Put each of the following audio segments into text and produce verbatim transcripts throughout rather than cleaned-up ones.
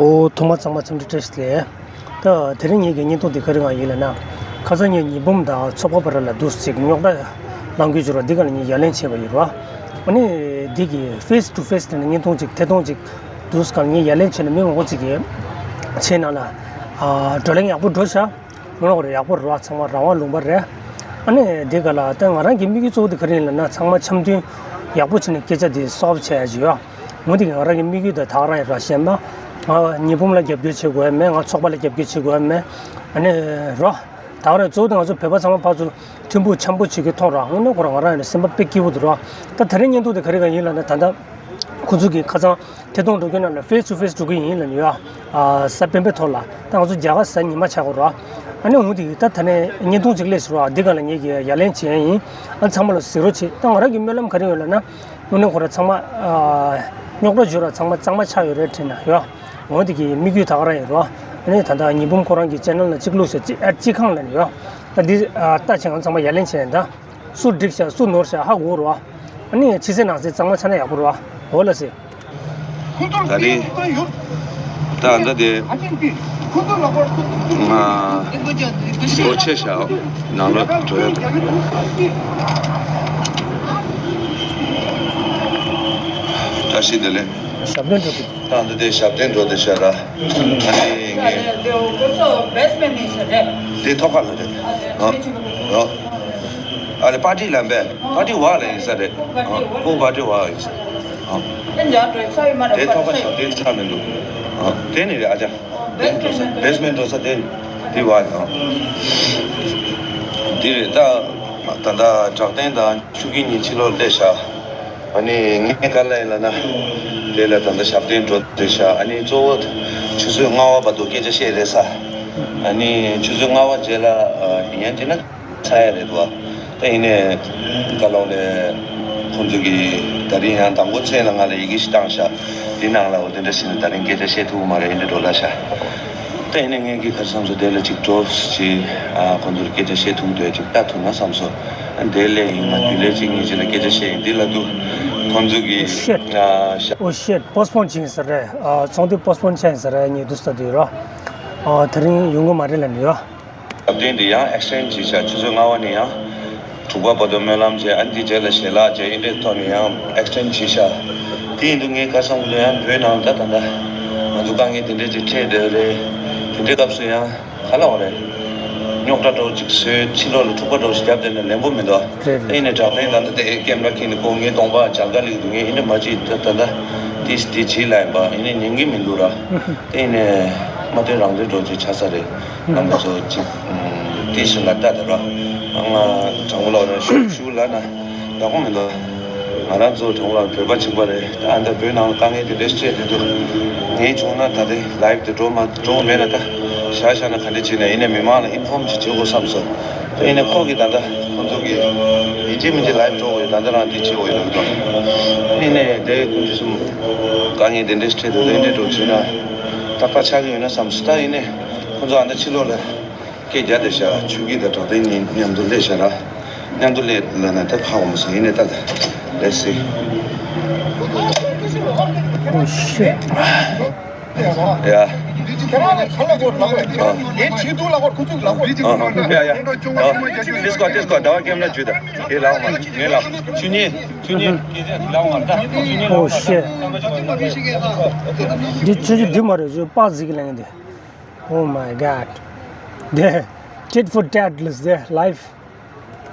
ཨོ། ཐོག་མ་ཚང་མ་འཚམས་འདྲི་བཀྲ་ཤིས་བདེ་ལེགས། ད་དེ་རིང་ངེད་ཀྱི་བརྙན་ཐུང་འདི་ག་རེ་གང་ཡིན་ལབ་ན། ཁ་སང་ངས་ཉི་འབུམ་དང་ཚོགས་པ་བར་ལ་འདུག་ཅིག་རྙོག་དྲ་ལངས་རྒྱུ་བྱུང་ར། འདི་ག་ལ་ངས་ཡ་ལན་བྱས་པ་ཡིན་ར། ཨ་ནི་འདི་གི་face to face དེ་ནས་བརྙན་ཐུང་ཅིག་ཐད་གཏོང་ཅིག་འདུག་ག་ལ་ངས་ཡ་ལན་བྱས་ན། མི་མང་པོ་ཅིག་གིས་ཁྱེད་ནང་ལ་ཨ་བགྲོ་གླེང་ཡག་པོ་འགྲོ་ཤག་ངོ་ལོག་རེ་ཡག་པོ་རེད་བ། ཚང་མ་རང་དབང་ལུང་པ་རེད། ཨ་ནི་འདི་ག་ལ་ད་ང་རང་གི་དམིགས་ཡུལ་གཙོ་བོ་དེ་ག་རེ་ཡིན་ལབ་ན། ཚང་མ་འཆམ་མཐུན་ཡག་པོ་བྱས་ནས་སྐད་ཆ་དེ་སོལབ་བྱེད་ཡ་ཅིག་ཡོད། འོ་དེ་གི་ང་རང་གི་དམིགས་ཡུལ་དེ་ད་ག་རང་ཡིན་ར། གཞན་པ་ང་ཉི་འབུམ་ལ་རྒྱབ་སྐྱོར་བྱེད་དགོས་ཡ་མེད། ང་ཚོགས་པ་ལ་རྒྱབ་སྐྱོར་བྱེད་དགོས་ཡ་མེད། ཨ་ནི་རོ། ད་ག་རང་གཙོ་བོ་དེ་ང་ཚོ་བོད་པ་ཚང་མ་ཕར་ཚུར་མཐུན་པོ་འཆམ་པོ་བྱེད་ཀྱི་མཐོང་ར། དངོས་གནས་ཁོ་རང་ང་རང་ཡིན་ན་སེམས་པ་དཔེ་སྐྱིད་པོ་འདུག་ར། ད་དེ་རིང་བརྙན་ཐུང་དེ་ག་རེ་ག་ཡིན་ལབ་ན། ད་ལྟ་ཁོ་ཚོ་གི་ཁ་སང་ཐད་གཏོང་འགྲོ་རྒྱུ་ནང་ལ་face to face འགྲོ་གི་ཡིན་ལབ་ནས་ཡོད། ཨ་གཟའ་སྤེན་པའི་ཐོག་ལ། ད་ང་ཚོ་རྒྱ་གར་གཟའ་ཉི་མ་ཆགས་ཀྱི་རེད། ཨ་ནི་འོ་དེ་ད་ད་ནས་བརྙན་ཐུང་ཅིག་སླེབས་སོང་ར། འདི་ག་ལ་ངེད་ཀྱིས་ཡ་ལན་བྱས་ཡིན། ཨ་ཚང་མ་ལ་གཟིགས་རོགས་བྱེད། ད་ང་རང་གི་སྨོན་ལམ་ག་རེ་ཡོད་ལབ་ན། དངོས་གནས་ཁོ་རང་ཚང་མ་ཨ་རྙོག་དྲ་བྱུང་ར། ཚང་མ་གཙང་མ་ཆགས་ཡོད་རེད་དྲན་ན་ཡོད། འོ་དེ་གི་དམིགས་ཡུལ་ད་ག་རང་ཡིན་ར། ཨ་ནི་ད་ལྟ་ཉི་འབུམ་ཁོ་རང་གི་ཅེ་ནལ་ལ་གཅིག་བླུགས་ཤག་གཅིག་ཨེ་ཌི་གཅིག་གང་ལབ་ནས་ཡོད། ད་འདི་ཨ་ལྟ་བྱས་ང་ཚང་མ་ཡ་ལན་བྱས་ཡིན་ད། སུ་འགྲིག་ཤག་སུ་ནོར་ཤག་ཧ་གོ་རོགས། ཨ་ནི་ཕྱི་གསལ་ནང་གསལ་གཙང་མ་ཆགས་ན་ཡག་པོ་རེད་བ། འོ་ལགས་སེ། ད་རེས་ད་ཨ་མདའ་དེ་ང་སྒོ་ཕྱེ་བཞག་ནང་ལོགས་འགྲོ་ཡ། བཀྲ་ཤིས་བདེ་ལེགས། ཞབས་བརྟན་འགྲོ་གི། ད་འདི་དེ་ཞབས་བརྟན་འགྲོ་དེ་ཤ་ར། ཨ་ནི་ངས་དེ་ཐོག་ཁ་ལ་རེད། ཨ་ཨ་ལེ་པར་ཊི་ལ་འབད། པར་ཊི་བ་ལ་ཡིན་ས་རེད། ཨ་ཁོ་པར་ཊི་བ་ཡིན་ས། ཨ་དེ་ཐོག་ཁ་ཞབས་བརྟན་ཚར་མི་འདུག་ཨ་དེ་ནི་རེད། ཨ་ཅག་དེ་འགྲོ་ས། དེ་འགྲོ་ས་དེ་དེ་བ་ཡིན། ཨ་དེ་རེད། ད་ད་ད་དྲག་བརྟན་དང་ཆུ་སྐྱིད་གཉིས་ཕྱི་ལོགས་སླེབས་ཤག་ཨ་ནི་ངས་ག་ལ་ཡིན་ལབ་ན། དེ་ལ་ད་ལྟ་ཞབས་བརྟན་འགྲོ་བསྡད་ཤག་ཨ་ནི་གཙོ་བོ་ཆུ་ཚོད་ལྔ་པ་བར་དུ་སྐད་ཆ་བཤད་རེད་ས། ཨ་ནི་ཆུ་ཚོད་ལྔ་པ་རྗེས་ལ་ཡིན་ཡང་དེ་ན་ཚར་ཡ་རེད་འདུག་ད་ཡིན་ནའི་ག་ལོག་ལས་ཁོང་ཚོ་གིས་ད་རིང་ཡང་དང་པོ་མཚན་ལ་ང་ལ་ཡི་གེ་ཞིག་བཏང་ཤག་དེ་ནང་ལ་འོ་དེ་འདྲ་ཞིག་ནི་ད་རིང་སྐད་ཆ་བཤད་ཐུབ་ཀྱི་མ་རེད། ཡིན་འདྲ་འགྲོ་ལ་ཤག་ད་ཡིན་ནའི་ངས་གི་ག་རེ་བསམ་སོང་། དེ་ལ་ཅིག་འགྲོ་ཞེས་ཨ་ཁོང་ཚོར་སྐད་ཆ་བཤད་ཐུབ་འདོད་ཅིག་ལྟ་ཐུབ་ན་བསམ་སོང་། ཨ་དེ་ལས་ཡིན་ན་དུས་ལས་གཅིག་གཉིས་ཅིག་ལ་སྐད་ཆ་བཤད་ཡིན། འདི་ལ་དུ་ཁོང་ཚོ་གི་Oh shit. ཨ་ཤ Oh shit. Postpone བྱས་ཡིན་ས་རེད། ཨ་ཚོགས་འདུ་postpone བྱས་ཡིན་ས་རེད། ངས་དུས་ས་དུས་རོ། ཨ་དེ་རིང་ཡོང་གི་མ་རེད་ལབ་ནས་ཡོད། སྟབས་བདེ་འདི་ཡང་extend བྱས་ཤག་ཆུ་ཚོད་ལྔ་པ་ནས་ཡང་དྲུག་པ་བར་དུ་སྨོན་ལམ་བྱས། ཨ་ནི་དེ་རྗེས་ལ་ཞལ་ལག་བྱས། ཨིན་འདྲའི་ཐོག་ནས་ཡང་extend བྱས་ཤག་དེ་ཡིན་དུས་ངས་ག་རེ་བསམ་གྱི་འདུག་ཡང་བོད་ནང་ད་ད་ལྟ་ང་ཚོ་དཀའ་ངལ་དེ་འདྲའི་ཅིག་འཕྲད་བསྡད་རེད། དེ་འདྲའི་སྐབས་སུ་ཡང་ག་ལབ་དགོས་རེད། རྙོག་དྲ་འདྲ་ཅིག་བཟོས། ཕྱི་ལོགས་ལ་འཁྲུག་པ་འདྲ་ཞིག་བརྒྱབ་བསྡད་ན་ལན་པོ་མི་འདུག་རེད། ཨ་ཡིན་ནའི་དྲག་བརྟན་ད་ལྟ་དེ་ཀེམ་ར་ཁྱེར་ནས་ཁོ་ངའི་གདོང་པ་འཇར་ག་ལིག་འདུག་ངས་ཨིན་འདྲ་མ་བྱེད། ད་ད་ལྟ་དེ་དེ་བྱེད་ལབ་ཡིན་པ། ཨིན་ནའི་ཉན་གི་མི་འདུག་ར། དེ་ཡིན་ནའི་མ་བསྟན་རང་བསྟན་འདྲ་ཅིག་ཆགས་ས་རེད། རྣམ་པ་ཚོ་ཅིག་ཨུམ་དེ་བཞིན་ལ་ལྟ་དེ་ར། ང་དྲང་པོ་ལབ་ར་ཞུ་ཞུ་ལབ་ན་ཡག་པོ་མི་འདུག་ང་རང་ཚོ་དྲང་པོ་ལབ་བོད་པ་གཅིག་པ་རེད། ད་ཨ་ད་བོད་ནང་ལ་དཀའ་ངལ་དེ་འདྲ་སྤྲད་དེ་འདུག་ངས་བྱུང་ན་ད་དེ་ལའིབ་དེ་འགྲོ་མ་འགྲོ་མེད་ན་ད་བཞག་བཞག་ན་ག་འདྲ་བྱེད་ན། ཡིན་ནའི་མི་མང་ལ་ཨིན་ཕོམ་ཅིག་བྱེད་དགོས་བསམ་སོང་། ད་ཡིན་ནའི་ཁོ་གིས་ད་ལྟ་ཁོང་ཚོ་གིས་ཡིན་གཅིག་མིན་གཅིག་ལའིབ་འགྲོ་དགོས་ཡོད། ད་ལྟ་རང་དེ་བྱེད་དགོས་ཡོད་ལབ་འདུག་ཡིན་ནའི་དེ་ཁོང་ཚོ་གསུམ་དཀའ་ངལ་དེ་འདྲ་སྤྲད་དེ་འདུག་ཨིན་འདྲ་འགྲོ་བྱུང་ན་ཏག་ཏག་ཆགས་ཀྱི་ཡོད་ན་བསམ་སོང་། ད་ཡིན་ནའི་ཁོང་ཚོ་ཨ་ད་ཕྱི་ལོགས་ལ་སྐད་རྒྱག་བསྡད་ཤག་ཆུ་སྐྱིད་དང་དྲག་བརྟན་གཉིས་མཉམ་དུ་སླེབས་ཤག་ར། མཉམ་དུ་སླེབས་ལབ་ན་ད་ཧ་གོ་མ་སོང་། ཡིན་ནའི་ད་ད་let's see. Oh shit. ཡ། ཁྱེད་རང་ལ་ག་ལ་གོ་ལ་གོ་ཡ། ཡ་ཡ། ཏིས་ཀོ་ཏིས་ཀོ་ཟླ་བ་ཀེམ་ར་ཇུ་ད། དེ་ལའོ་མ་ངས་ལའོ་ཆུ་ཉེ་ཆུ་ཉེ་ལའོ་མ་ད་ཆུ་ཉེ། Oh shit. འདི་ཆུ་ཆུ་འདི་མ་རེད། ཆུ་པག་ཟིག་ལེན་གི་འདི། Oh my god. དེ་tit for tat ལ་ཟེར་ལའིབ།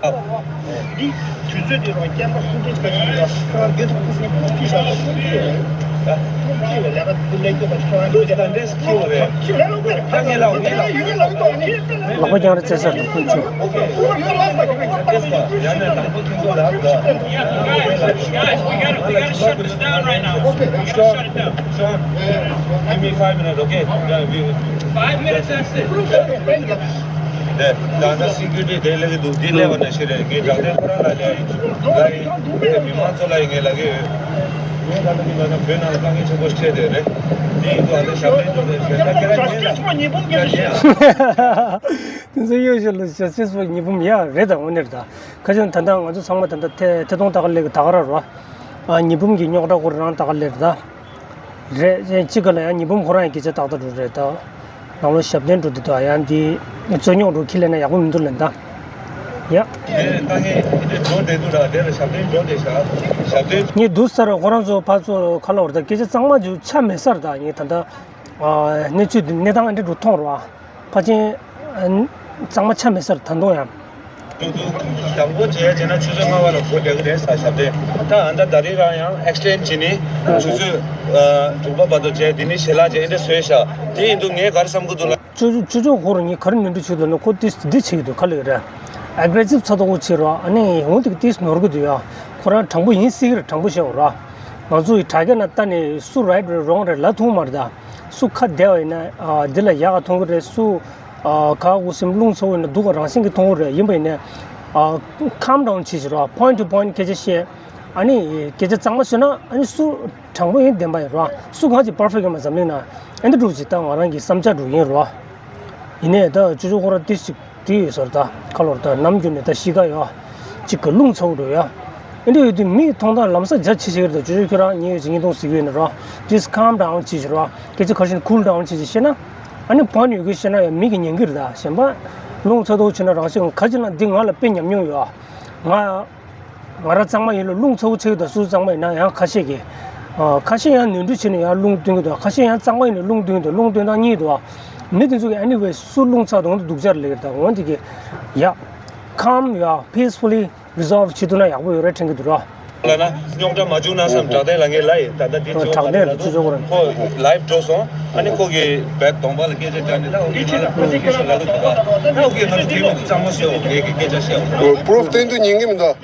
ལག་པ་རྒྱང་རིང་བཙལ་ས་དང་ཀུན་སྤྱོད། Guys, we gotta, we gotta shut this down right now. Shut it down. Give me five minutes, okay? Yeah, we, five minutes, that's it. དེ་ད་ལྟ་སི་ཀུ་རི་ཊི་དེ་ལས་ཀྱི་འདུག་དེ་ལས་བ་ན་ཤི་རེད། ངས་དྲག་ལྡན་ཁོ་རང་ལ་ལས་ཡིན། ལ་ཡིན། དེ་མི་མང་ཚོ་ལ་ཡིན་ངས་ལ་གི་ཡོད། ངས་ད་ལྟ་མི་ལ་ན་བོད་ནང་ལ་དཀའ་ངལ་ཆེན་པོ་ཞིག་འཕྲད་དེ་རེད། དེ་ཡིན་དུས་ཨ་ད་ཞབས་བརྟན་འགྲོ་དེ་ཞེ་ད་ཁྱེད་རང་ཉན་ལ་ཉན་ལ་ཉན་ལ། དེ་ཚོ་ཡོད་ཞིག་ལ་ཞབས་ཕྱི་སོགས་ཉི་འབུམ་ཡ་རེད། ད་དངོས་གནས་རེད། ད་ཁ་ཅིག་ད་ལྟ་ང་ཚོ་ཚང་མ་ད་ལྟ་ཐེ་ཐེ་གཏོང་ད་ག་ལས་ཀྱི་ད་ག་ར་རོ། ཨ་ཉི་འབུམ་གྱི་རྙོག་དྲ་སྐོར་རང་ད་ག་ལས་རེད། ད། རེད། གཅིག་ག་ལ་ཡང་ཉི་འབུམ་ཁོ་རང་ཡང་སྐད་ཆ་ཏག་ཏག་འགྲོ་རེད་ད། ནང་ལོགས་ཞབས་བརྟན་འགྲོ་འདུག་ད། ཡང་འདི་རྩོད་རྙོག་འགྲོ་ཁྱི་ལེན་ན་ཡག་པོ་མི་འདུག་ལན་ད། ཡ། དེ་ལྟ་ངན་དེ་འགྲོ་བསྡད་འདུག་ད། དེ་ལ་ཞབས་བརྟན་འགྲོ་བསྡད་ཤག་ཞབས་བརྟན། ངས་འདུག་སར་ཁོ་རང་ཚོ་ཕར་ཚུར་ཁ་ལོ་བར་ད་སྐད་ཆ་གཙང་མ་ཅིག་ཆ་མེད་སར་ད། ངས་ད་ལྟ་གནས་ཚུལ་འདི་གནས་སྟངས་ཨ་འདྲ་འགྲོ་མཐོང་རོགས། ཕལ་ཆེར་གཙང་མ་ཆ་མེད་སར་ད་དུང་ཡང་། དང་པོ་བྱས་བྱས་ན་ཆུ་ཚོད་ལྔ་པ་ལ་འགོ་བརྒྱག་གི་རེད་ས་ཞབས་བརྟན། ད་ཨ་ད་ད་རེས་རང་ཡང་ཨེག་སི་ཊེན་ཌི་བྱས་ནས་ཆུ་ཚོད་དྲུག་པ་བར་དུ་བྱས། དེ་ནས་ཞལ་ལག་བྱས་ཨེ་འདྲ་བཟོས་ཤག་དེ་ཡིན་དུས་ངས་ག་རེ་བསམ་གི་འདུག་ལ། ཅོ་ཅོ་ཅོ་ཅོ་ཁོ་རང་ངས་ག་རེ་ནོར་འཁྲུལ་བྱུང་འདུག་ན། ཁོ་ཏིས་འདི་བྱེད་ཀྱི་འདུག་ག་ལེ་རེད། ཨེག་རེ་སིབ་ཚ་ཏོག་ཅིག་རོ། ཨ་ནི་འོང་དེ་ཏིས་ནོར་གི་འདུག་ཡ། ཁོ་རང་དྲང་པོ་ཡིན་སྲིད་ཀྱི་རེད། དྲང་པོ་བཤད་འོ་ར། ང་ཚོ་ཡི་དྲ་རྒྱ་ན་ལྟ་ནས་སུ་རའིཊ་རེད་རོང་རེད་ལབ་ཐུབ་མ་རེད་ད། སུ་ཁ་བདེ་བ་ཡིན་ན་ཨ་འདི་ལ་ཡག་ག་མཐོང་གི་རེད། སུ་ཨ་ག་འུ་སེམས་རླུང་ཚ་བོ་ཡིན་ན་སྡུག་ག་རང་བཞིན་གྱི་མཐོང་གི་རེད། ཡིན་པ་ཡིན་ན་ཨ་ཁམ་ཌའུན་བྱེད་ཀྱི་རོ། པོ་ཡིན་ཊི་ཊུ་པོ་ཡིན་ཊི་སྐད་ཆ་བཤད། ཨ་ནི་སྐད་ཆ་གཙང་མ་བཤད་ན་ཨ་ནི་སུ་དྲང་པོ་ཡིན་བདེན་པ་ཡིན་རོ། སུ་གང་ཅིག་པར་ཕེག་ཡོད་མ་འཛམ་གླིང་ན། ཨེ་འདི་འགྲུབ་ཅིག་ད་ང་རང་གི་བསམ་འཆར་འགྲུབ་ཡིན་རོ། ཡིན་ནའི་ད་ཅོ་ཅོ་ཁོ་ར་ཏིས་ཅིག་དེ་ཡོད་ཟེར་ད། ཁ་ལོར་ད་ནམ་རྒྱུན་ནས་ད་གཤིས་ཀ་ཡོད་ཅིག་གི་རླུང་ཚ་བོ་འགྲོ་ཡ། ཨེ་འདི་ཡོད་དུས་མིག་མཐོང་སྟངས་ལམ་སང་རྒྱ་ཆེ་ཆེ་གི་རེད་ད། ཅོ་ཅོ་ཁྱོད་རང་ཉེ་ཡོད་ཅིག་བརྙན་ཐུང་གཟིགས་ཡོད་ན་རོ། Just calm down བྱེད་ཅིག་རོ། སྐད་ཆ་ཁ་ཤས་cool down བྱེད་ཅིག་བཤད་ན། ཨ་ནི་ཕོན་ཡོད་གི་བཤད་ན་ཡང་མིག་གིས་ཉན་གི་རེད་ད། གཞན་པ་རླུང་ཚ་ཏོག་བྱེད་ན་རང་བཞིན་ག་ཅི་ན་འདི་ང་ལ་དཔེ་ཉམས་མྱོང་ཡོད། ང་ང་རང་གཙང་མ་ཡིན་ལ་རླུང་ཚ་བོ་ཆེ་གི་ད། སུ་གཙང་མ་ཡིན་ན་ཡང་ཁ་ཤས་ཀྱིས་ཨ་ཁ་ཤས་ཡང་ནོར་འཁྲུལ་བྱས་ནས་ཡང་རླུང་བཏོན་གི་འདུག་ཁ་ཤས་ཡང་གཙང་མ་ཡིན་ནས་རླུང་བཏོན་གི་འདུག་རླུང་བཏོན་སྟངས་གཉིས་འདུག་མི་དེ་ཚོ་གིས་anyway སུ་རླུང་ཚ་དང་དུ་སྡུག་ཅག་ལེགས་དང་འོན་དེ་གི་ཡ། calm ཡ་peacefully resolve བྱེད་ཐུབ་ན་ཡག་པོ་ཡོད་རེད་དྲན་གི་འདུག་ར། ལ་ན་རྙོག་དྲ་མ་བྱུང་ན་བསམ་དྲག་ལྡན་ལ་ངས་ལབ་ཡིན། ད་ལྟ་འདི་བྱུང་བ་དྲག་ལྡན་ལ་ཚུར་འཇོག་ར། ཁོ་ལའིབ་འགྲོ་སོང་། ཨ་ནི་ཁོ་གིས་བེད་གདོང་པ་ལ་སྐད་ཆ་བརྒྱབ་ནས་ད་འོ་གི་ང་ལ་ཁོ་གིས་ལབ་གི་འདུག་ག་ད་འོ་གི་ང་ཚོ་དེ་མི་གཙང་མོ་བཟོས་འོ་ངས་གི་སྐད་ཆ་བཤད་འོ། པུ་རུབ་བསྟན་དུ་ཉན་གི་མི་འདུག་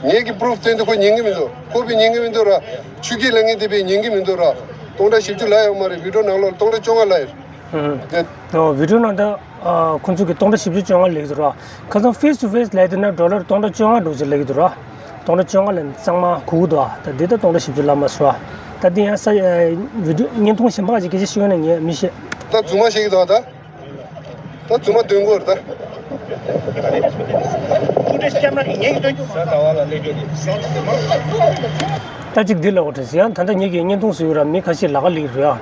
ངས་ཀྱི་པུ་རུབ་བསྟན་དུ་ཁོ་ཉན་གི་མི་འདུག་ཁོ་པས་ཉན་གི་མི་འདུག་ར། ཆུ་སྐྱེས་ལ་ངས་དེ་པས་ཉན་གི་མི་འདུག་ར། སྟོང་ཕྲག་བཞི་བཅུ་ལབ་ཡོད་མ་རེད། བི་ཌིའོ་ནང་ལོགས་ལ་སྟོང་ཕྲག་བཅོ་ལྔ་ལབ་ཡོད། ཨ་ཨ། དེ་ཨོ་བི་ཌིའོ་ནང་ད་ཨ་ཁོང་ཚོ་གི་སྟོང་ཕྲག་བཞི་བཅུ་བཅོ་ལྔ་ལེགས་འདུག་ར། ཁ་སང་ཕེས་ཊུ་ཕེས་ལས་དེ་ན་ཌོ་ལར་སྟོང་ཕྲག་བཅོ་ལྔ་འགྲོ་ཅིག་ལེགས་འདུག་ར། སྟོང་ཕྲག་བཅོ་ལྔ་ལ་གཙང་མ་གུག་འདུག་ད་འདི་ད་སྟོང་ཕྲག་བཞི་བཅུ་ལབ་མ་སོང་ར། ད་འདི་ཡང་ས་ཨ་བི་ཌིའོ་བརྙན་ཐུང་གཞན་པ་ཅིག་སྐད་ཆ་ཤོད་ན་ངས་མི་ཤེས། ད་རྫུན་མ་བཤད་ཀྱི་འདུག་ད། ད་རྫུན་མ་སྟོན་དགོས་རེད་ད། ཕུ་ཊེ་ཇི་ཀེམ་ར་ངེད་ཀྱིས་སྟོན་རྒྱུ་མ་རེད། ད་ཅིག་འདི་ལ་འོ་དྲན་ཟེར་ཡང་ད་ལྟ་ངེད་ཀྱིས་བརྙན་ཐུང་བཟོས་ཡོད་ར། མི་ཁ་ཤས་ལ་ཁ་ལིག་རེད་ཡ།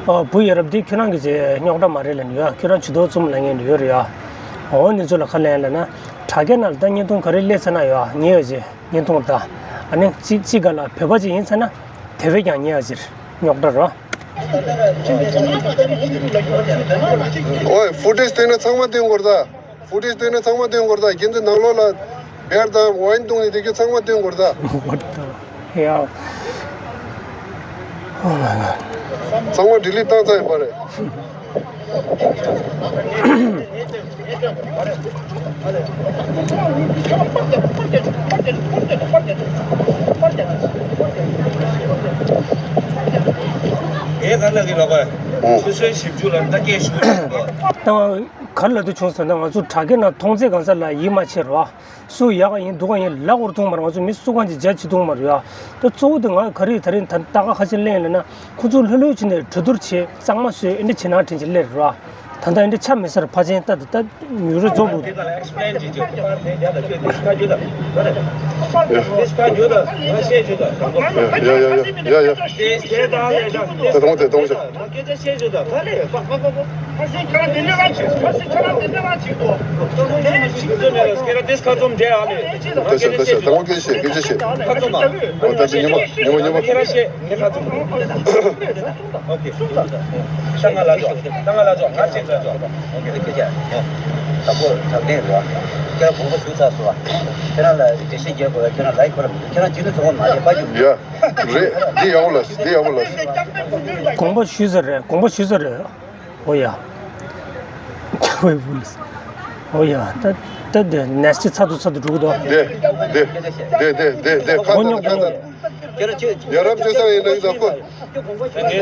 ཨ་བུ་ཡ་རབས་འདི་ཁྱོད་རང་གི་ཅེ་རྙོག་དྲ་མ་རེད་ལབ་ནི་ཡོད། ཁྱོད་རང་ཇུས་གཏོགས་ཚུམ་ལ་ངས་ནི་ཡོད་རེད་ཡ། འོ་ནི་ཚོ་ལ་ཁ་ལན་ལ་ན་དྲ་རྒྱ་ནང་ལ་ད་བརྙན་ཐུང་ག་རེ་སླེབས་ཚར་ན་ཡོད་ཉེ་ཡོད་ཅེ་བརྙན་ཐུང་ལ་ད། ཨ་ནི་ཅི་ཅི་ག་ལ་བོད་པ་ཅིག་ཡིན་ཚར་ན་དེ་བས་ཀྱང་ཉེ་ཡ་ཅེ་རྙོག་དྲ་རོ། ཨོའི་ཕུ་ཊེ་ཇི་སྟོན་ན་ཚང་མ་སྟོན་དགོས་རེད་ད། ཕུ་ཊེ་ཇི་སྟོན་ན་ཚང་མ་སྟོན་དགོས་རེད་ད། ཁྱེད་ཚོ་ནང་ལོགས་ལ་བེར་དང་ཝའིན་བཏུང་ནས་དེ་ཁྱོད་ཚང་མ་སྟོན་དགོས་རེད་ད། What the hell? Oh my god. ཚང་མ་ཌི་ལིཊ་བཏང་ཚར་ཡིན་པ་རེད། ངས་ག་ལ་གི་ལོག་པ། ཆུ་ཚོད་བཞི་བཅུ་ལ་ད་སྐད་ཞུ་བ་ཡིན་པ། ད་ག་རེ་ལབ་དུ་བྱུང་ཟེར་ན་ང་ཚོ་དྲ་རྒྱ་ནང་མཐོང་ཚད་གང་ས་ལ་ཡིད་མ་ཆེས་རོ། སུ་ཡག་ག་ཡིན་སྡུག་ག་ཡིན་ལབ་དགོས་ཐུག་མ་རེད། ང་ཚོ་མི་སུ་གང་ཅིག་རྒྱ་ཆེ་ཐུག་མ་རེད་ཡ། ད་གཙོ་བོ་དེ་ང་ག་རེ་ད་རེས་ད་ལྟ་ཁ་ཆེ་གླེང་ལབ་ན་ཁོ་ཚོ་ལྷོད་ལྷོད་བྱས་ནས་གྲོས་བསྡུར་བྱེད། གཙང་མ་བཟོས་ཨེ་འདྲ་བྱེད་ན་དྲན་གྱི་སླེབས་རེད་བ། ད་ལྟ་ཨེ་འདྲ་ཆ་མེད་སར་ཕ་ཆེན་ལྟ་དེ་ལྟ་མྱུར་རེ་རྫོགས་འདུག་དེ་ག་ལ་ཨེག་སི་པི་ལེན་བྱེད་ཆོག་པར་དེ་རྒྱ་ལ་ཁྱོད་དེ་ཁ་རྒྱུ་དང་། དེ་ཁ་རྒྱུ་དང་ང་བཤད་རྒྱུ་དང་དང་པོ། ཡ་ཡ་ཡ་ཡ་ཡ། དེ་དེ་དང་དེ་དང་ཤ། ད་དང་པོ་དེ་དང་པོ་ཤ། ང་སྐད་ཆ་བཤད་རྒྱུ་དང་ག་རེ་ཡོད་པ་པ་པ་པ། ཁ་སང་ཁྱེད་རང་དེ་འདྲ་རང་བྱེད། ཁ་སང་ཁྱེད་རང་དེ་འདྲ་རང་བྱེད་དོ། ཁྱེད་རང་དེ་ཁ་རྩོམ་འདྲ་ཨ་ལས། ཁ་རྩོམ་ཨ། ད་ད་ད་ད་དང་པོ་སྐད་ཆ་བཤད། སྐད་ཆ་བཤད། ཁ་རྩོམ་ཨ། ཨོ་ད་དེ་ཉི་མ་ཉི་མ་ཉི་མ། ཁྱེད་རང་བཤད། ངས་ཁ་རྩོམ་ཨ། ཨོ་ཁེ། ཤ་ང་ལ་ཅོ། ཤ་ང་ལ་ཅོ། ང་ཅིག་ལ་ཅོ། ཨོ་ཁེ། ཁྱེད་ཅག་ཡོ། ད་ཁོ་དྲག་ལྡན་རེད་བ། ཁྱེད་རང་དགོངས་པ་ཞུ་ཚར་སོང་བ། ཁྱེད་རང་ལ་འགྲེལ་བཤད་རྒྱག་དགོས་ལ་ཁྱེད་རང་ལའིག་ཁོ་ར་མི་འདུག་ཁྱེད་རང་ཅི་ནས་ཚོགས་པ་མ་རེད་པ་ཞུ། ཡ། རེད། འདི་ཡག་པོ་ལ། འདི་ཡག་པོ་ལ། དགོངས་པ་ཞུས་ཟེར་རེད། དགོངས་པ་ཞུས་ཟེར་རེད། ཨོ་ཡ། ཁྱོད་བུ་ལ། ཨོ་ཡ། ད་ད་དེ་ནས་ཅི་ཚ་དུ་ཚ་དུ་འགྲོ་གི་འདུག་དེ་དེ་དེ་དེ་དེ་ཁ་ཚ་ཁ་ཚ། ཡ་རབས་ཅོ་ས་ཡིན་ལ་ཡིན་ད་ཁོ།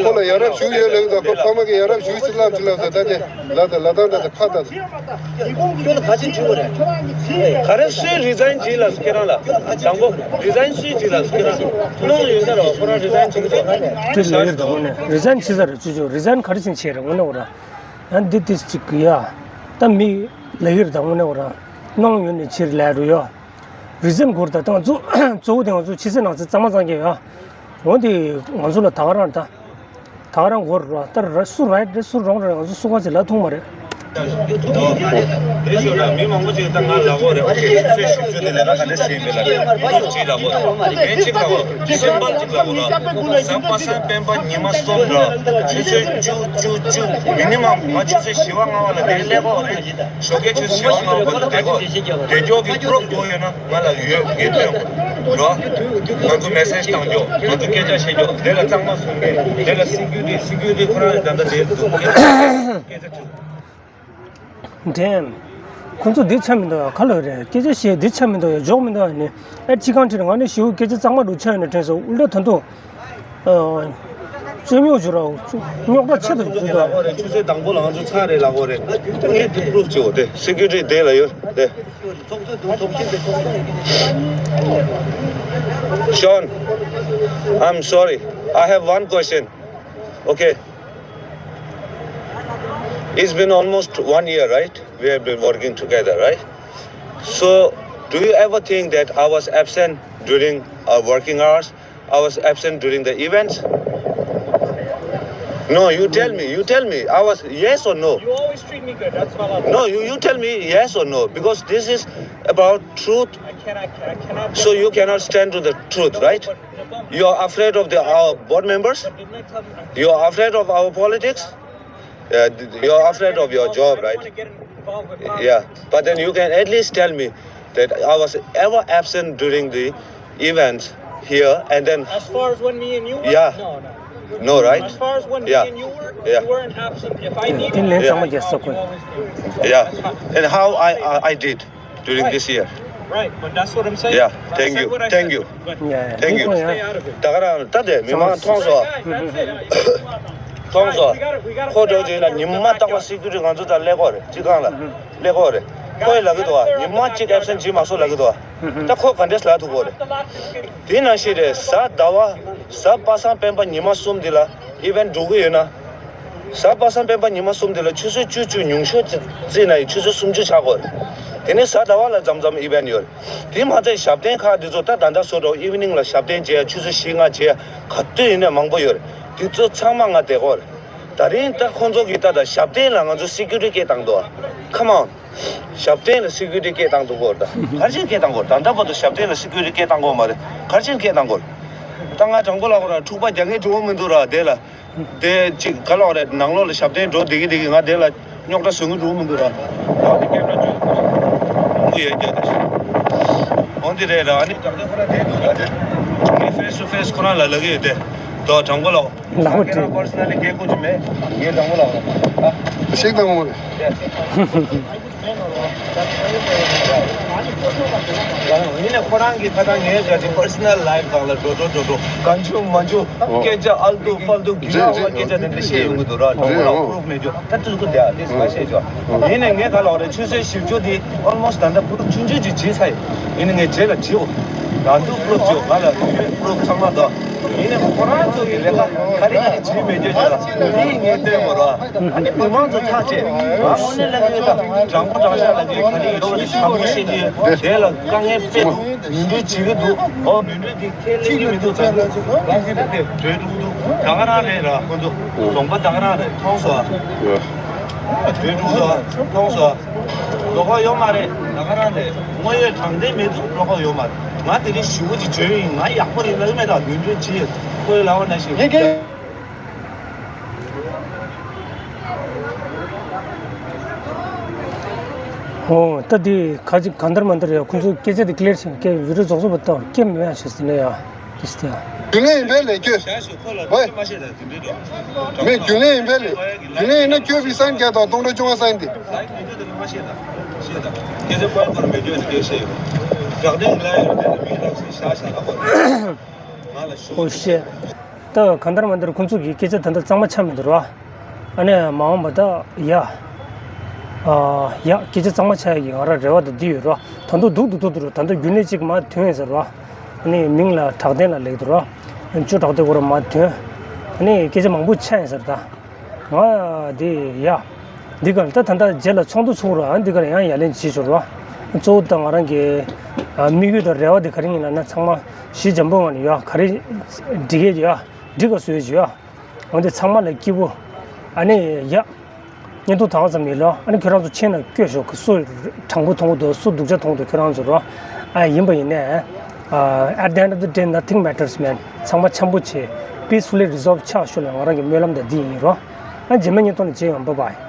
ཁོ་ལ་ཡ་རབས་ཞུ་ཡོད་ལ་ཡིན་ད་ཁོ། ཕ་མ་གི་ཡ་རབས་ཞུ་ཅི་ལབ་ཅི་ལབ་ད་ད་དེ་ལ་ད་ལ་ད་ད་ད་ཁ་ད། ཁྱོད་ལ་ག་ཅི་འདྲི་བ་རེད། ག་རེ་སུས་རི་ཛའིན་བྱེད་ལ་སུ་ཁྱེད་རང་ལ། དང་པོ་རི་ཛའིན་སུས་བྱེད་ལ་སུ་ཁྱེད་རང་ལ། གནང་ཡོད་ས་རེད་བ། ཁོ་རང་རི་ཛའིན་བྱེད་ཀྱི་འདུག་དེ་ལ་ཡོད་དང་ནས་རི་ཛའིན་བྱེད་ས་རེད། ཅོ་ཅོ་རི་ཛའིན་ག་རེ་ཟིན་བྱེད་རེད་འོ་ན་འོ་ར། ཡང་འདི་དེ་ཅིག་གི་ཡ། ད་མི་ལ་ཡོད་དང་འོ་ན་འོ་ར། གནང་ཡོད་ནས་ཕྱིར་ལས་རུ་ཡ། རི་ཛའིན་དགོས་རེད་ད། ད་ང་ཚོ་གཙོ་བོ་དེ་ང་ཚོ་ཕྱི་སེ་ནང་སེ་གཙང་མ་གཙང་རྐྱང་ཡ། འོ་དེ་ང་ཚོ་ལ་ད་ག་རང་ད། ད་ག་རང་གོ་ར་ད་ར་སུ་རའི་ཊི་རེད་སུ་རོང་རེད། ང་ཚོ་སུ་ག་ཅིག་ལབ་ཐུབ་མ་རེད། དེ་ཞོར་ལ་མི་མང་པོ་ཅིག་ད་ང་ལབ་ཀྱི་ཡོད་རེད། ཨོ་ཁེ། ཆུ་ཚོད་བཞི་བཅུ་དེ་ལས་ཀ་ག་འདྲ་བྱེད་ཡིན་པས་ལབ་རེད། མི་གཅིག་ལབ་ཀྱི་ཡོད་རེད། མི་གཅིག་ལབ་ཀྱི་ཡོད་རེད། སིམ་པལ་གཅིག་ལབ་ཀྱི་ཡོད་རེད། གཟའ་པ་སངས་སྤེན་པ་ཉི་མ་གསུམ་ར། ཆུ་ཚོད་བཅུ་བཅུ་བཅུ་མི་ནི་མམ་ང་ཆུ་ཚོད་བཞི་པ་ལྔ་པ་ལ་དེ་སླེབས་ཀྱི་ཡོད་རེད། ཞོགས་ཀའི་ཆུ་ཚོད་བཞི་པ་ལྔ་པ་ལ་བསྡད་ཀྱི་ཡོད་རེད། བསྡད་ཀྱི་ཡོད་ཀྱི་པུ་རུབ་དགོས་ཡོད་ན། ང་ལ་ཡོད་ངས་སྟོན་དགོས་རོ། ང་ཚོ་མེ་སེ་ཇི་བཏང་རྒྱུ། ང་ཚོ་སྐད་ཆ་བཤད་རྒྱུ། དེ་ལ་གཙང་མ་བཟོ་མཁན། དེ་ལ་སི་ཀུ་རི་ཊི། སི་ཀུ་རི་ཊི་ཁོ་རང་ད་ལྟ་དེ་འདུག་སྐད་ཆ་དྲིས། འགྲན། ཁོ་ཚོ་འདི་ཆ་མི་འདུག་ཡ། ག་ལོས་རེད། སྐད་ཆ་བཤད་འདི་ཆ་མི་འདུག་ཡ། འཇོག་མི་འདུག་ཡ། ནི་ཨེ་ཅི་གང་དྲིས་ང་ནི་ཞེའུ་སྐད་ཆ་གཙང་མ་འདུག་ཆ་ཡོད་ན་དྲན་སོང་། ཨུ་ལེ་ད་དུང་། ཨ། རྩོད་རྙོག་བྱུང་ར། རྙོག་དྲ་ཆེ་དུ་འགྲོ་འདུག་ཡ། ཆུ་ཚོད་དང་པོ་ལ་ང་ཚོ་ཚར་རེད་ལབ་ཀྱི་ཡོད་རེད། ངས་དེ་པུ་རུབ་བྱེད་འོ། དེ་སི་ཀུ་རི་ཊི་དེ་ལ་ཡོད་དེ། Sean, I'm sorry. I have one question. Okay. It's been almost one year, right? We have been working together, right? So, do you ever think that I was absent during our working hours? I was absent during the events? No, you tell me. You tell me. I was, yes or no? You always treat me good. That's all I want. No, you, you tell me yes or no, because this is about truth. I cannot, I cannot. So you cannot stand to the truth, right? You're afraid of the, our board members? You're afraid of our politics? Yeah, th- you're afraid of your job, right? Yeah, but then you can at least tell me that I was ever absent during the events here, and then As far as when me and you were? Yeah. No, no. No, right? As far as when me Yeah. and you were, Yeah. you weren't absent. If I needed དེ་ལན་you, ཚང་མ་རྒྱལ་ས་you ཁོ། always came. Yeah. And how I, I, I did during this year? Right, but that's what I'm saying. Yeah, I thank said you. what I Thank said. you. But ཡ་ཡ། Thank you. འདི་ཁོ་ཡ། Stay out of it. ད་ག་རང་ད་དེ་མི་མང་མཐོང་སོང་། That's it. མཐོང་སོང་། ཁོ་འགྲོ་རྗེས་ལ་ཉི་མ་རྟག་པར་སི་ཀུ་རི་ཊི་ང་ཚོ་དང་ཀླད་ཀོར་རེད། སྤྱི་ཁང་ལ་ཀླད་ཀོར་རེད། ཁོས་ལབ་ཀྱི་འདུག་བ། ཉི་མ་གཅིག་ཨེབ་སེན་བྱེད་མ་སོང་ལབ་ཀྱི་འདུག་བ། ད་ཁོ་ག་འདྲས་ལབ་ཐུབ་ཀྱི་རེད། དེ་ནང་བཞིན་རེད། གཟའ་ཟླ་བ། གཟའ་པ་སངས་སྤེན་པ་ཉི་མ་གསུམ་འདི་ལ་ཨི་ཝེན་འགྲོ་གི་ཡོད་ན། གཟའ་པ་སངས་སྤེན་པ་ཉི་མ་གསུམ་འདི་ལ་ཆུ་ཚོད་བཅུ་བཅུ་ཉུང་ཤོས་བརྩིས་ན་ཡང་ཆུ་ཚོད་སུམ་ཅུ་ཆགས་ཀྱི་ཡོད་རེད། དེ་ནས་གཟའ་ཟླ་བ་ལ་མཚམས་མཚམས་ཨི་ཝེན་ཡོད་རེད། དེ་མ་ཚད་ཞབས་བརྟན་ཁག་འདི་ཚོ་ད་ད་ལྟ་བཟོ་འདྲ་ཨི་ཝི་ནིང་ལ་ཞབས་བརྟན་བྱེད་ཡ། ཆུ་ཚོད་བཞི་ལྔ་བྱེད་ཡ། ག་དུས་ཡིན་ནའི་མང་པོ་ཡོད་རེད། དེ་ཚོ་ཚང་མ་ང་བསྡད་ཀྱི་ཡོད་རེད། ད་རིང་ད་ཁོང་ཚོ་གིས་ད་ད་ཞབས་བརྟན་ལ་ང་ཚོ་སི་ཀུ་རི་ཊི་སྐད་བཏང་འདུག་ཨ། Come on. ཞབས་བརྟན་ལ་སི་ཀུ་རི་ཊི་སྐད་བཏང་འདུག་གོ། ད་ག་རེ་བྱས་ནས་སྐད་བཏང་གོ། ད་ལྟ་བར་དུ་ཞབས་བརྟན་ལ་སི་ཀུ་རི་ཊི་སྐད་བཏང་གོ་མ་རེད། ག་རེ་བྱས་ནས་སྐད་བཏང་གོ། ད་ང་དྲང་པོ་ལབ་དགོས་ར། འཁྲུག་པ་རྒྱག་མཁན་འགྲོ་གི་མི་འདུག་ར། དེ་ལ་དེ་ཅིག་ག་ལབ་རེད། ནང་ལོགས་ལ་ཞབས་བརྟན་འགྲོ་བསྡད་ཀྱི་བསྡད་ཀྱི། ང་དེ་ལ་རྙོག་དྲ་བཟོ་མཁན་འགྲོ་གི་མི་འདུག་ར། ད་དེ་ཀེམ་ར་བཅུག་གི་ཡོད་རྒྱ་དེ། འོན་ཏེ་རེད་ར། ཨ་ནི་དྲང་བདེན་ཁོ་རང་བསྡད་འདུག་ར། དེ་ངས་ཕེས་ཊུ་ཕེས་ཁོ་རང་ལ་ལབ་ཀྱི་ཡོད་དེ། ད་དྲང་པོ་ལབ། ལག་པ་སྦྲེལ། ངས་པར་སོ་ནལ་ལི་སྐད་ཁུར་གྱི་མེད། ངས་དྲང་པོ་ལབ་ར། ཨ། ཤིག་དང་མོ་རེད། ཡིན་ནའི་ཁོ་རང་གིས་ད་ལྟ་ངའི་ག་ཅིག་པར་སོ་ནལ་ལའིབ་སྒང་ལ་འགྲོ་འགྲོ་འགྲོ་འགྲོ་གང་བྱུང་མང་བྱུང་སྐད་ཆ་ཨལ་ཏུ་ཕལ་ཏུ་རྒྱུ་ཡག་པ་སྐད་ཆ་དེ་འདྲ་བཤད་ཡོང་གི་འདུག་ར། དྲང་པོ་ལ་པུ་རུབ་མེད་རྒྱུ་ད་ཏུ་ཏུ་དེ་ཨ་ཏིས་མ་བཤད་ཆོག་ཡིན་ནའི་ངས་ད་ལོག་རེ་ཆུ་ཚོད་བཞི་བཅུ་དེ་ཨོལ་མོ་སི་ད་ལྟ་པུ་རུབ་ཆུང་ཆུང་ཅིག་བྱས་ཚར་ཡིན། ཡིན་ནའི་ངས་རྗེས་ལ་བྱེད་འོ། ད་དུང་པུ་རུབ་བྱེད་འོ། ང་ལ་ཡོད་པུ་རུབ་ཚང་མ་དང་། ཡིན་ནའི་ཁོ་རང་ཚོ་གི་ལས་ཀ་ག་རེ་ག་རེ་བྱེད་མེད་རྒྱུ་ཅིག་ལ་དེ་ཡིན་ངས་བསྟན་དགོས་ར། ཨ་ནི་མི་མང་ཚོ་ཐག་བཅད། ང་དངོས་གནས་ལབ་ཀྱི་ཡོད། ད་དྲང་པོ་དྲང་བཞག་ལབ་ཀྱི་ཡོད། ག་རེ་ཡོད་རེད་དྲང་པོ་བཤད་ཀྱི་ཡོད། དེ་ལ་དཀའ་ངལ་དཔེ་འདུག་མྱོང་འདོད་བྱེད་ཀྱི་འདུག་ཨོ་མྱོང་འདོད་དེ་ཁས་ལེན་གྱི་མི་འདུག་ད་ལ་ཁ་ཤས་དེ་གྲོས་འགྲིག་འདུག་ད་ག་རང་རེད་ར། ཁོ་ཚོ་ལུང་པ་ད་ག་རང་རེད། མཐོང་སོང་ཨ། གྲོས་འགྲིག་སོང་ཨ། མཐོང་སོང་ཨ། བློ་ཁོག་ཡོད་མ་རེད། ད་ག་རང་རེད། དངོས་ཡོད་དྲང་བདེན་མེད་དུས་བློ་ཁོག་ཡོད་མ་རེད། ང་དེ་རིང་ཞུ་བ་ཅིག་བྱོས་ཡིན། ང་ཡག་པོ་རེད་ལབ་ཀྱི་མེད། ད་མྱོང་འདོད་བྱེད་ཁོ་ཡི་ལབ་པ་ནང་བཞིན། ཨོ། ད་འདི་ཁ་ཅིག་གང་ལྟར་མ་ལྟར་ཡ། ཁོ་ཚོ་སྐད་ཆ་འདི་ཀི་ལི་ཡར་བྱས། སྐད་བི་ཌི་ཡོ་རྫོགས་སོང་བ་ལྟ་བར་སྐད་མི་ཡང་བྱས་ཟིན་ན་ཡ། ཏིས་ཏི་ཡ། རྒྱུན་ལས་ཡིན་པས་ལས་ཁྱོད། བས། མེད་རྒྱུན་ལས་ཡིན་པས་ལས། རྒྱུན་ལས་ཡིན་ན་ཁྱོད་རི་སའིན་རྒྱག་དང་སྟོང་ཕྲག་བཅོ་ལྔ་སའིན་ཏེ། ཨོ་ཤེ། ད་གང་ལྟར་མ་ལྟར་ཁོང་ཚོ་གིས་སྐད་ཆ་ད་ལྟ་གཙང་མ་ཆགས་མི་འདུག་ར། ཨ་ནི་མ་འོངས་པ་ད་ཡ། ཨ་ཡ། སྐད་ཆ་གཙང་མ་ཆགས་ཡ་གི་ང་རང་རེ་བ་ད་འདི་ཡོད་ར། ད་དུང་སྡུག་ཏུ་སྡུག་ཏུ་ར། ད་ལྟ་རྒྱུན་ལས་གཅིག་མར་ཐོན་ཡིན་ཟེར་ར། ཨ་ནི་མིང་ལ་དྲག་ལྡན་ལ་ལེགས་འདུག་ར། ཅོ་དྲག་ལྡན་ཁོ་རང་མར་ཐོན། ཨ་ནི་སྐད་ཆ་མང་པོ་ཆགས་ཡིན་ཟེར་ད། ང་འདི་ཡ། འདི་ག་ལ་ད་ད་ལྟ་རྗེས་ལ་ཚོགས་འདུ་ཚོགས་ར། འདི་ག་ལ་ཡང་ཡ་ལན་བྱེད་ཆོག་ར། གཙོ་བོ་ད་ང་རང་གི་ཨ་དམིགས་ཡུལ་དང་རེ་བ་འདི་ག་རེ་ཡིན་ལབ་ན། ཚང་མ་ཞི་འཇམ་པོའི་ངང་ནས་ཡ་ག་རེ་འགྲིག་གི་ཡ་འགྲིག་ག་བཟོས་ཡོད་ཡ། འོན་ཏེ་ཚང་མ་ལ་སྐྱིད་པོ། ཨ་ནི་ཡ། བརྙན་ཐུང་དང་ཙམ་ཡིན་ལོ། ཨ་ནི་ཁྱོད་རང་ཚོ་མཆན་ནང་བཀོད་ཤོག་གི་སུ་དྲང་པོ་མཐོང་གི་འདུག་སུ་སྡུག་ཅག་མཐོང་གི་འདུག་ཁྱོད་རང་ཚོ་རོ། ཨ་ཡིན་པ་ཡིན་ནའི། At the end of the day, nothing matters, man. ཚང་མ་འཆམ་པོ་བྱེད། Peacefully resolve ཆགས་ཤོག་ལ་ང་རང་གི་སྨོན་ལམ་དང་འདི་ཡིན་རོ། ཨ་རྗེས་མའི་བརྙན་ཐུང་ནས་མཇལ་ཡོང་། Bye bye.